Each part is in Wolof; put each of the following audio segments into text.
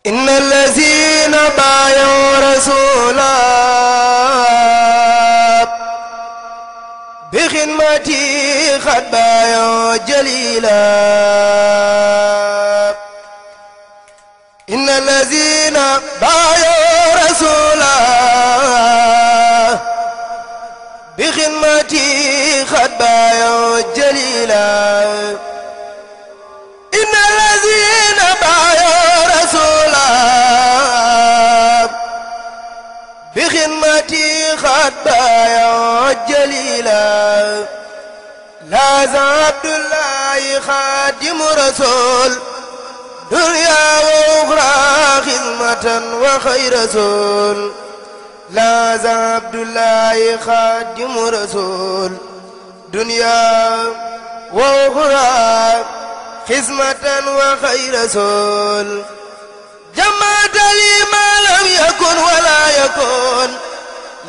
إن الذين بايعوا رسولا بخدمتي قد بايعوا جليلا. إن الذين بايعوا رسولا بخدمتي قد بايعوا جليلا. إن الذين بايعوا رسولا بخدمتي قد بايعوا جليلا. لاذ عبد الله خادم رسول دنيا وأخرى خدمة وخير رسول. لاذ عبد الله خادم رسول دنيا وأخرى خدمة وخير رسول. جمعت لي ما لم يكن ولا يكون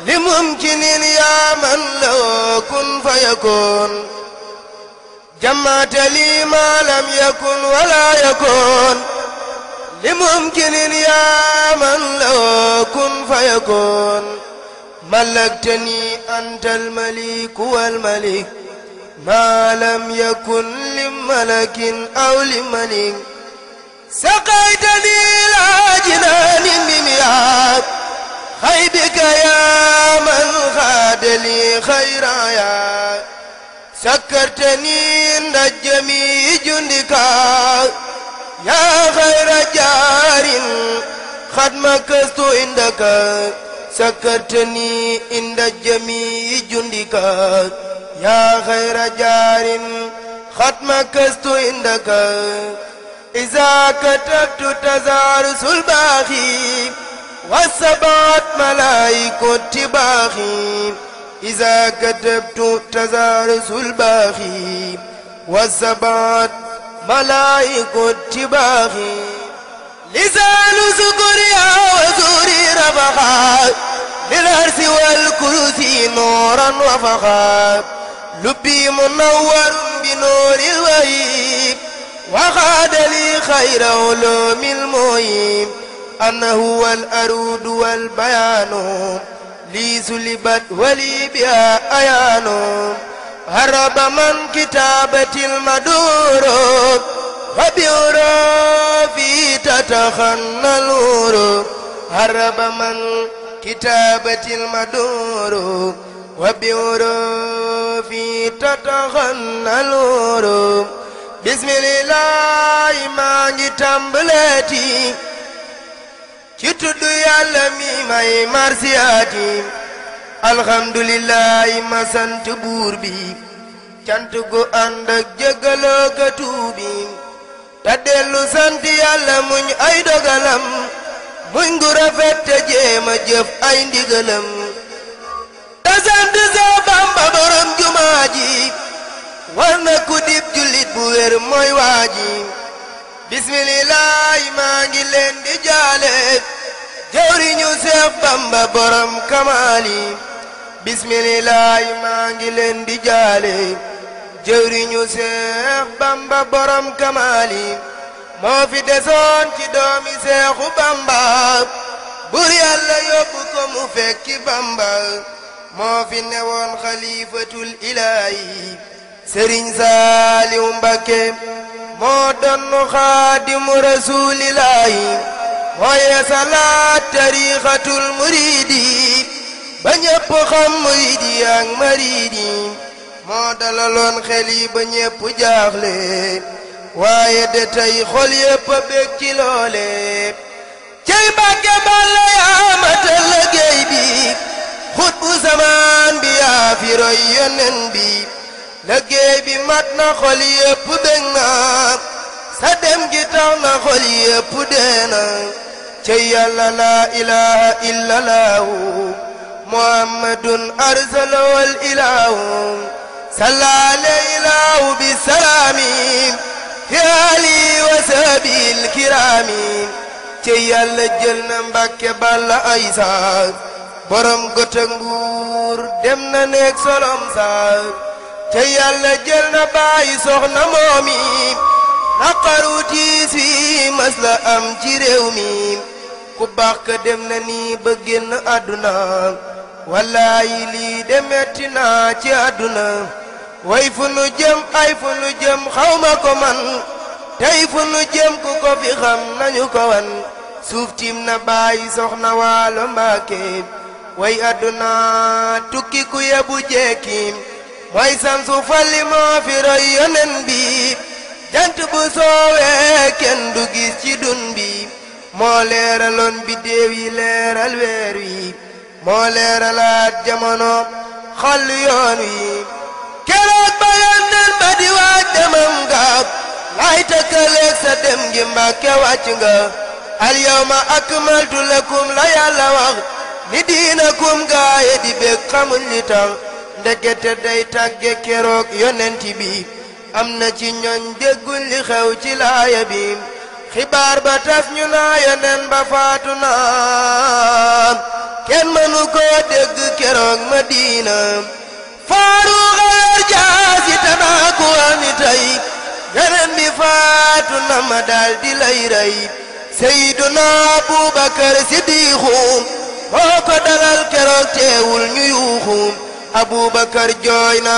لممكن يا من لو كن فيكون. جمعت لي ما لم يكن ولا يكون لممكن يا من لو كن فيكون. ملكتني أنت الملك والملك ما لم يكن لملك أو لملك. سقيتني إلى جنان بمياه خيبك يا من خاد لي خيرايا. سكرتني عند جميع جندك يا خير جار قد مكثت عندك. سكرتني عند جميع جندك يا خير جار قد مكثت عندك. إذا كتبت تزارس الباخي والسبعة ملائكة تباخي. إذا كتبت تزارس الباخي والسبعة ملائكة تباخي. لسان سكريا وزوري رفخا للأرس والكرسي نورا وفخا. لبي منور بنور الوهيب وخاد لي خير علوم المهيب. أنه هو الأرود والبيان لي سلبت ولي بها أيان. هرب من كتابة المدور وبعرفي تتخنى النور. هرب من كتابة المدور وبعرفي تتخنى النور. بسم الله ما ngi tàmbaleeti ci tudd Yàlla mi may marsiyaati. alhamdulillahi ma sant buur bi cant gu ànd ak jégaloo ka tuubi. te dellu sant Yàlla muñ ay dogalam muñ gu rafet te jéema jëf ay ndigalam. te sant sa Bamba borom jumaa ji war na ku dib jullit bu wér mooy waaji. bismillah maa ngi leen di jaale jawriñu Seex Bamba borom kamaali. bismillah maa ngi leen di jaale jawriñu Seex Bamba borom kamaali. moo fi desoon ci doomi Seexu Bamba bur Yàlla yóbbu ko mu fekki Bamba. moo fi newoon xalifatul ilaahi Sëriñ Saaliw Mbakke moo donnu xaadimu rasuulillaahi. mooye salaat tariixatul muriidi ba ñépp xam muriidi ak mariidi. moo dalaloon xel yi ba ñépp jaaxle waaye de tey xol yépp a bég ci loole. cey Mbàkke Balla yaa matal liggéey bi xutbu zamaan bi yaa fi roy yonen bi. liggéey bi mat na xol yépp bég na sa dem gi tax na xol yépp deena. cey Yàlla laa ilaaha illallahu muhammadun arsalawal ilaahu. salla alayhi bi salaami fi ali wa sabil kiraami. cey Yàlla jël na Mbàkke Balla Aysa borom gota nguur dem na neeg solom sa. te Yàlla jël na bàyyi soxna moomi naqaru tiis wi mas la am ci réew mi ku baax ka dem na ni ba génn àdduna wallaayi lii de metti na ci àdduna way fu nu jëm ay fu nu jëm xawma ko man tey fu nu jëm ku ko fi xam nañu ko wan suuf tiim na bàyyi soxna Waalo Mbàkke way àdduna tukki ku yebu jekki mooy sansu falli moo fi roy yonen bi jant bu soowee kenn du gis ci dun bi moo leeraloon biddéew yi leeral weer wi moo leeralaat jamono xol yoon wi keroog ba yónneen ba di waaj demam nga lay tëkkaleeg sa dem gi Mbàkke wàcc nga al yawma akmaltu lakum la yàlla wax ni diinakum gaaye di bég xamuñ li tax ndekete day tàgge keroog yonent bi am na ci ñoñ dégguñ li xew ci laaya bi xibaar ba tas ñu naa yonen ba faatu na kenn mënu koo dégg keroog Madina faaru xeer jaasi tanaa ku ani tey yonen bi faatu na ma daal di lay rey Seyduna Abubakar Sidiixu moo ko dalal keroog teewul ñu yuuxu Abubakar jooy na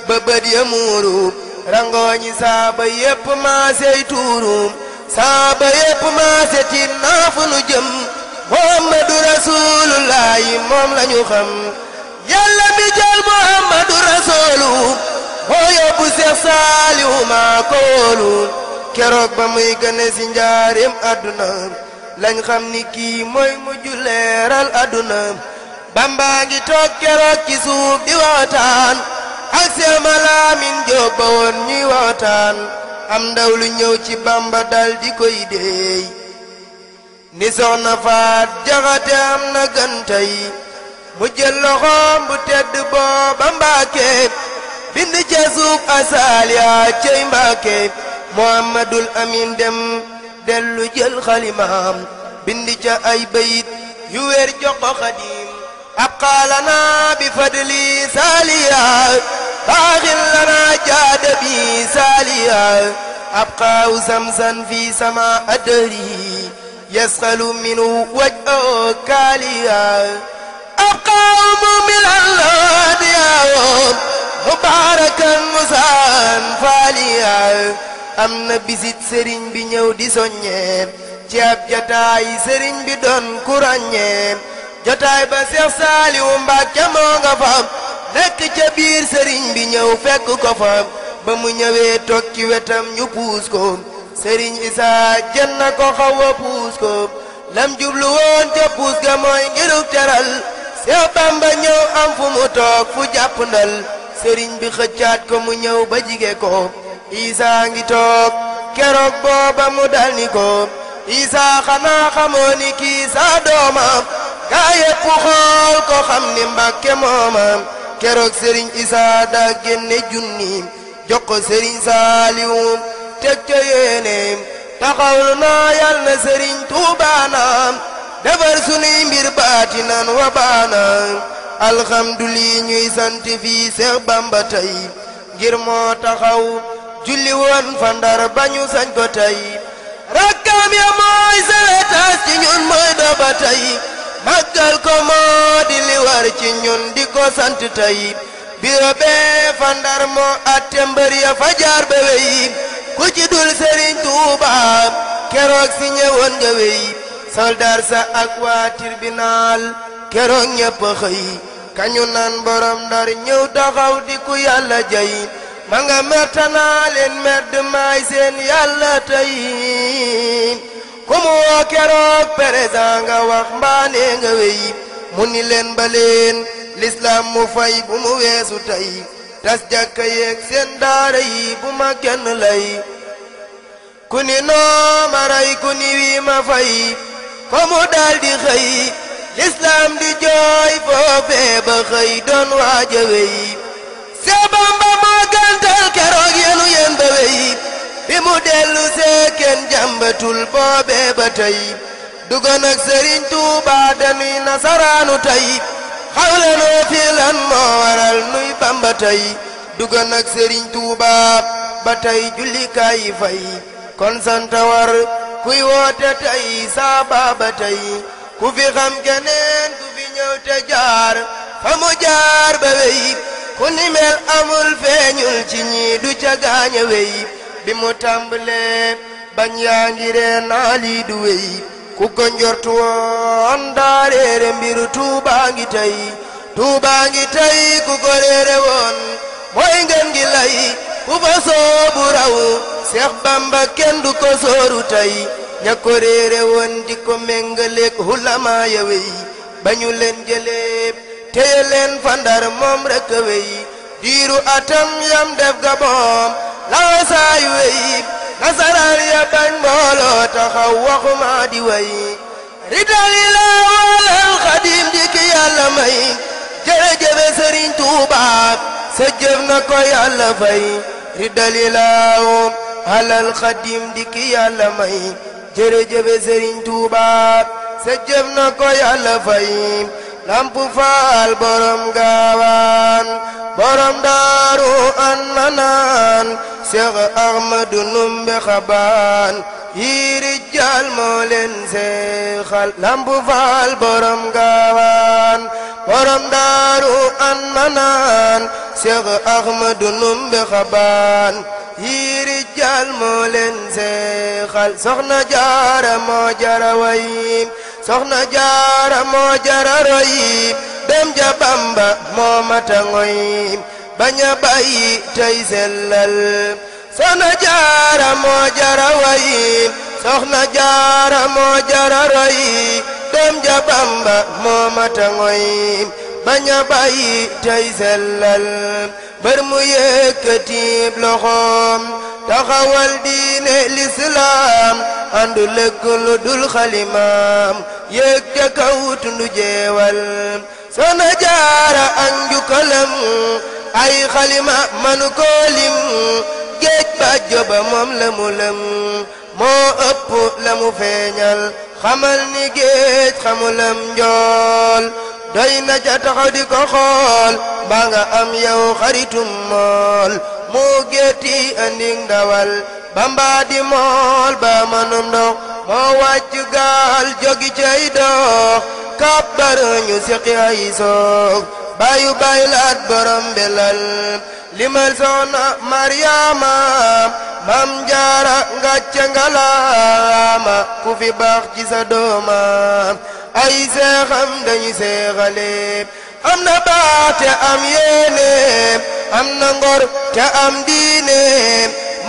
ba bët ya muuru rangooñi saaba yépp maasey tuuru saaba yépp maase tin naa fu nu jëm Muhammadu Rasulullaahi moom lañu xam yàlla mi jël Muhammadu Rasulu moo yóbbu Seex Saalihu maa ko wóolu keroog ba muy gane si njaareem àdduna lañ xam ni kii mooy mujj leeral àdduna Bamba ngi toog keroog ci suuf di waxtaan ak Seex Malaamin Jóob ba woon ñuy waxtaan am ndaw lu ñëw ci Bamba dal di koy deey ni soxna Faat Jaxate am na gantay mu jël loxoom bu tedd booba Mbàkke bind ca suuf asaaliya cey Mbàkke Muhammadul Amin dem dellu jël xalimaam bind ca ay bayit yu wér jox ko Xaadim abqaalana bi fadli saaliya baaxil lana jaada bi saaliya abqaaw samsan fi sama adri yasxalu minu waj'o kaaliya abqaaw mumilan laadiyawoon mubaarakan musaan faaliya am na bisit sëriñ bi ñëw di soññee ci ab jotaay sëriñ bi doon ku ràññee jotaay ba Seex Saaliwu Mbàkke moo nga fa nekk ca biir sëriñ bi ñëw fekk ko fa ba mu ñëwee toog ci wetam ñu puus ko sëriñ Isaa jën na ko xaw a puus ko lam jublu woon ca puus ga mooy ngiruk teral Seex Bamba ñëw am fu mu toog fu jàpp ndal sëriñ bi xëccaat ko mu ñëw ba jige ko Isaa ngi toog keroog booba mu dal ni ko Isaa xanaa xamoo ni kii saa doomam gaa yépp xool ko xam ni Mbàkke moomam keroog sëriñ Isaa daa génne junni jox ko sëriñ Saaliwu teg ca yéeneem taxawlu naa yal na sëriñ Tuubaanaam defar sunuy mbir baatinan wa baanam alxamdulillah ñuy sant fii Seex Bamba tey ngir moo taxaw julli woon fa Ndar bañu sañ ko tey rakkam ya mooy sawetaas ci ñun mooy doba tey màggal ko moo di li war ci ñun di ko sant tey biro bee fa Ndar moo atte mbër ya fa jaar ba wey ku ci dul Sëriñ Tuuba keroog si ñëwoon nga wey soldar sa ak waa tribunal keroog ñëpp xëy kañu naan borom Ndar ñëw taxaw di ku yàlla jay ma nga mertanaa leen merd maay seen yàlla tey ku mu woo keroog président nga wax mbaane nga wey mu ni leen ba leen l'islam mu fay bu mu weesu tey tas jàkka yeeg seen daara yi bu ma kenn lay ku ni noo ma rey ku ni wii ma fay ko mu daal di xëy l'islam di jooy foofee ba xëy doon waaja wey Seex Bamba moo gàntal keroog yenu yen ba wey bi mu dellu see kenn jàmbatul boobee ba tey dugoon ak Sëriñ Tuuba dañuy nasaraanu tey xawle noo fi lan moo waral nuy Bamba tey dugoon ak Sëriñ Tuuba ba tey jullikaay yi fay kon sant war kuy woote tey saa baaba tey ku fi xam keneen ku fi ñëw te jaar fa mu jaar ba wey ku ni mel amul feeñul ci ñi du ca gaaña wey bi mu tàmbalee bañ yaa ngi ree naa lii du wey ku ko njortu woon daa réere mbiru Tuubaa ngi tey Tuubaa ngi tey ku ko réere woon mooy ngeen gi lay ku fa soobu raw Seex Bamba kenn du ko sooru tey ña ko réere woon di ko méngaleek hulamaa ya wey ba ñu leen jëlee téye leen fa Ndar moom rekk a wey diiru atam yam def Gabon lawa saayu wey nasaraan ya bañ mbooloo taxaw waxuma di way ridalila walal xadim di ki yàlla may jërëjëfe Sëriñ Tuubaa sa jëf na ko yàlla fay ridalila walal xadim di ki yàlla may jërëjëfe Sëriñ Tuubaa sa jëf na ko yàlla fay Lamp Faal borom gaawaan borom daaru an manaan Seex Ahmadu Numbe Xabaan yi rijal moo leen seexal Lamp Faal borom gaawaan borom daaru an manaan Seex Ahmadu Numbe Xabaan yi rijal moo leen seexal Soxna Jaara moo jara way Soxna Jaara moo jara roy dem ja Bamba moo mata ngoy baña bàyyi tey sellal Soxna Jaara moo jara way Soxna Jaara moo jara roy dem ja Bamba moo mata ngoy baña bàyyi tey sellal mbër mu yëkkati loxoom taxawal diine lislaam andu lekk lu dul xalimaam yëg ca kaw tundu jeewal Soxna Jaara ak njukkalam ay xalima manu ko lim géej ba joba moom la mu lëm moo ëpp la mu feeñal xamal ni géej xamulam njool doy na ca taxaw di ko xool ba nga am yow xaritum mool moo géeti anding ndawal Bamba di mool ba manum ndox moo wàcc gaal jogi cay dox kàbbar ñu siqi ay soog bayu baylaat borom belal limal Soxna Maryaama Mam Jaara ngàcce ngalaama ku fi baax ci sa dooma ay seexam dañu seexale am na baax te am yéene am na ngor te am diine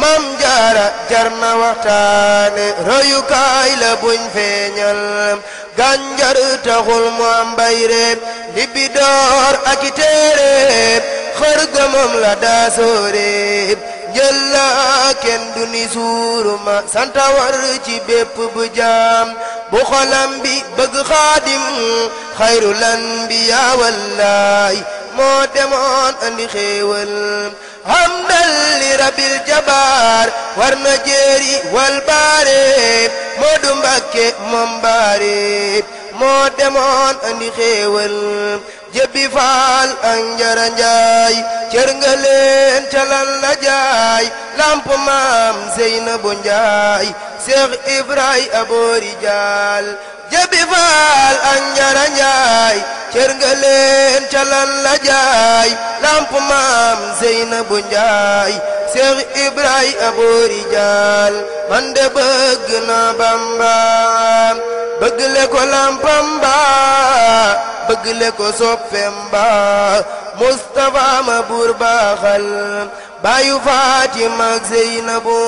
Mam Jaara jar na waxtaane royukaay la buñ feeñal gànjar taxul mu am bayre libidoor ak i téere xër ga moom la daa soore jël la kenn du ni suuruma santa war ci bépp bu jaam bu xolam bi bëgg xaadim xayrul anbiyaa wallaay moo demoon andi xéewal hamdal li rabbil jabaar war na jéeri wal baare Moodu Mbàkke moom baare moo demoon andi xéewal jébbi faal ak njara njaay cër nga leen ca lan la jaay lamp maam Seynabu Njaay Seex Ibrahima aboori jaal jébbi faal ak njara njaay cër nga leen ca lan la jaay lamp maam Seynabu Njaay Seex Ibrahima aboori jaal man de bëgg na Bamba bëgg le ko lampam ba bëgg le ko soppem ba Mustafa ma buur baaxal bayu Fatima ak Zeynabu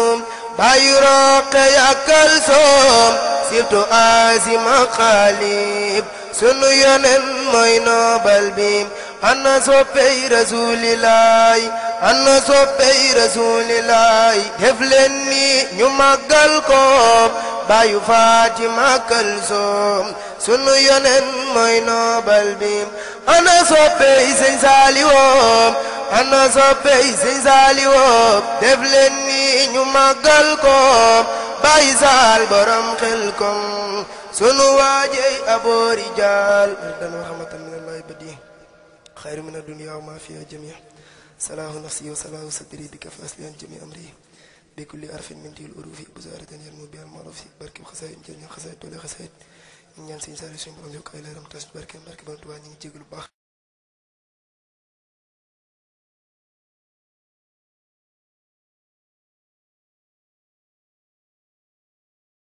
bayu Roqaya ak Kalsoom surtout Asima Xaalib sunu yonen mooy noobal bi ana soppey rasulilaay ana soppey rasulilaay def leen ni ñu màggal ko bayu Fatima Kalsoom sunu yonen mooy noobal bi ana soppey Sëñ Saaliwu ana soppey Sëñ Saaliwu def leen ni ñu màggal ko bayu Saal borom Xelkom sunu waajey aboori jaal dana rahmatan min allahi badi xayru min addunya wa ma fiha jamia salahu nafsi wa salahu sadri bika fa aslihan jami amri bi kulli arfin min til urufi bu zaaratan yar mu bi al maruf si barke xasaayid njëriñal xasaayid doole xasaayid ñu ñaan Sëñ Saaliw suñu borom yokk ay leeram tas barke ba Tuubaa ñu ngi jégalu baax